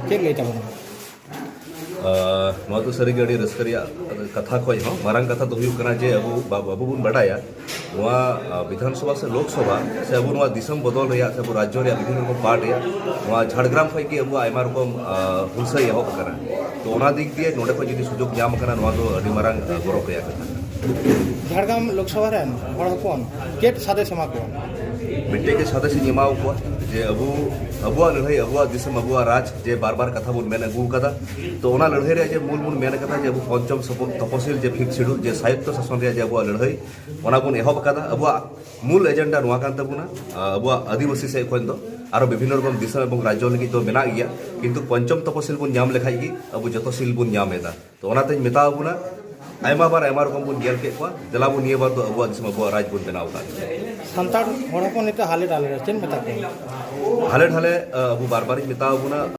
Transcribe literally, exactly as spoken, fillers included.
ᱪᱮᱫ ᱞᱟᱹᱭ ᱛᱟᱵᱚᱱᱟ? ᱟᱨ ᱱᱚᱣᱟ ᱫᱚ ᱥᱟᱹᱨᱤᱜᱮ ᱟᱹᱰᱤ ᱨᱟᱹᱥᱠᱟᱹ ᱨᱮᱭᱟᱜ ᱠᱟᱛᱷᱟ ᱠᱷᱚᱱ ᱦᱚᱸ ᱢᱟᱨᱟᱝ ᱠᱟᱛᱷᱟ ᱫᱚ ᱦᱩᱭᱩᱜ ᱠᱟᱱᱟ ᱡᱮ ᱟᱵᱚ ᱵᱟ- ᱟᱵᱚ ᱵᱚᱱ ᱵᱟᱰᱟᱭᱟ ᱱᱚᱣᱟ ᱟᱨ, ᱵᱤᱫᱷᱟᱱ ᱥᱚᱵᱷᱟ ᱥᱮ ᱞᱳᱠ ᱥᱚᱵᱷᱟ ᱥᱮ ᱟᱵᱚ ᱱᱚᱣᱟ ᱫᱤᱥᱚᱢ ᱵᱚᱫᱚᱞ ᱨᱮᱭᱟᱜ ᱥᱮ ᱟᱵᱚ ᱨᱟᱡᱽᱡᱚ ᱨᱮᱭᱟᱜ ᱵᱤᱵᱷᱤᱱᱱᱚ ᱨᱚᱠᱚᱢ ᱯᱟᱨᱴ ᱨᱮᱭᱟᱜ ᱱᱚᱣᱟ ᱡᱷᱟᱲᱜᱨᱟᱢ ᱠᱷᱚᱱ ᱜᱮ ᱟᱵᱚᱣᱟᱜ ᱟᱭᱢᱟ ᱨᱚᱠᱚᱢ ᱟᱨ, ᱦᱩᱞᱥᱟᱹᱭ ᱮᱦᱚᱵ ᱟᱠᱟᱱᱟ᱾ ᱛᱚ ᱚᱱᱟ ᱫᱤᱠ ᱫᱤᱭᱮ ᱱᱚᱰᱮ ᱠᱷᱚᱱ ᱡᱩᱫᱤ ᱥᱩᱡᱳᱜᱽ ᱧᱟᱢ ᱟᱠᱟᱱᱟ ᱱᱚᱣᱟ ᱫᱚ ᱟᱹᱰᱤ ᱢᱟᱨᱟᱝ ᱟᱨ, ᱜᱚᱨᱚᱵᱽ ᱨᱮᱭᱟᱜ ᱠᱟᱛᱷᱟ᱾ ᱡᱷᱟᱲᱜᱨᱟᱢ ᱞᱳᱠᱥᱚᱵᱷᱟ ᱨᱮᱱ ᱦᱚᱲ ᱦᱚᱯᱚᱱ ᱪᱮᱫ ᱥᱟᱸᱫᱮᱥ ᱮᱢᱟ ᱠᱚᱣᱟ? ᱢᱤᱫᱴᱮᱡ ᱜᱮ ᱥᱟᱸᱫᱮᱥ ᱤᱧ ᱮᱢᱟᱣ ᱠᱚᱣᱟ ᱡᱮ ᱟᱵᱚ ᱟᱵᱚᱣᱟᱜ ᱞᱟᱹᱲᱦᱟᱹᱭ, ᱟᱵᱚᱣᱟᱜ ᱫᱤᱥᱚᱢ, ᱟᱵᱚᱣᱟᱜ ᱨᱟᱡᱽ ᱡᱮ ᱵᱟᱨ ᱵᱟᱨ ᱠᱟᱛᱷᱟ ᱵᱚᱱ ᱢᱮᱱ ᱟᱹᱜᱩ ᱟᱠᱟᱫᱟ᱾ ᱛᱚ ᱚᱱᱟ ᱞᱟᱹᱲᱦᱟᱹᱭ ᱨᱮᱭᱟᱜ ᱡᱮ ᱢᱩᱞ ᱵᱚᱱ ᱢᱮᱱ ᱟᱠᱟᱫᱟ ᱡᱮ ᱟᱵᱚ ᱯᱚᱧᱪᱚᱢ ᱥᱚᱯᱚ- ᱛᱚᱯᱚᱥᱤᱞ ᱡᱮ ᱯᱷᱤᱯᱛᱷ ᱥᱤᱰᱩᱞ ᱡᱮ ᱥᱟᱭᱚᱛᱛᱚ ᱥᱟᱥᱚᱱ ᱨᱮᱭᱟᱜ ᱡᱮ ᱟᱵᱚᱣᱟᱜ ᱞᱟᱹᱲᱦᱟᱹᱭ, ᱚᱱᱟ ᱵᱚᱱ ᱮᱦᱚᱵ ᱟᱠᱟᱫᱟ᱾ ᱟᱵᱚᱣᱟᱜ ᱢᱩᱞ ᱮᱡᱮᱱᱰᱟ ᱱᱚᱣᱟ ᱠᱟᱱ ᱛᱟᱵᱚᱱᱟ, ᱟᱵᱚᱣᱟᱜ ᱟᱹᱫᱤᱵᱟᱹᱥᱤ ᱥᱮᱫ ᱠᱷᱚᱱ ᱫᱚ ᱟᱨᱚ ᱵᱤᱵᱷᱤᱱᱱᱚ ᱨᱚᱠᱚᱢ ᱫᱤᱥᱚᱢ ᱮᱵᱚᱝ ᱨᱟᱡᱽᱡᱚ ᱞᱟᱹᱜᱤᱫ ᱫᱚ ᱢᱮᱱᱟᱜ ᱜᱮᱭᱟ, ᱠᱤᱱᱛᱩ ᱯᱚᱧᱪᱚᱢ ᱛᱚᱯᱚᱥᱤᱞ ᱵᱚᱱ ᱧᱟᱢ ᱞᱮᱠᱷᱟᱡ ᱜᱮ ᱟᱵᱚ ᱡᱚᱛᱚ ᱥᱤᱞ ᱵᱚᱱ ᱧᱟᱢ ᱮᱫᱟ᱾ ᱛᱚ ᱚᱱᱟᱛᱮᱧ ᱢᱮᱛᱟ ᱵᱚᱱᱟ ᱟᱭᱢᱟ ᱵᱟᱨ ᱟᱭᱢᱟ ᱨᱚᱠᱚᱢ ᱵᱚᱱ ᱧᱮᱞ ᱠᱮᱫ ᱠᱚᱣᱟ, ᱫᱮᱞᱟ ᱵᱚᱱ ᱱᱤᱭᱟᱹ ᱵᱟᱨ ᱫᱚ ᱟᱵᱚᱣᱟᱜ ᱫᱤᱥᱚᱢ ᱟᱵᱚᱣᱟᱜ ᱨᱟᱡᱽ ᱵᱚᱱ ᱵᱮᱱᱟᱣ ᱟᱠᱟᱫ᱾ ᱥᱟᱱᱛᱟᱲ ᱦᱚᱲ ᱦᱚᱯᱚᱱ ᱱᱤᱛᱚᱜ ᱦᱟᱞᱮ ᱰᱟᱞᱮ ᱨᱮ ᱪᱮᱫ ᱢᱮᱛᱟ ᱠᱚᱣᱟ? ᱦᱟᱞᱮ ᱰᱷᱟᱞᱮ ᱟᱵᱚ ᱵᱟᱨ ᱵᱟᱨᱤᱧ ᱢᱮᱛᱟ ᱵᱚᱱᱟ,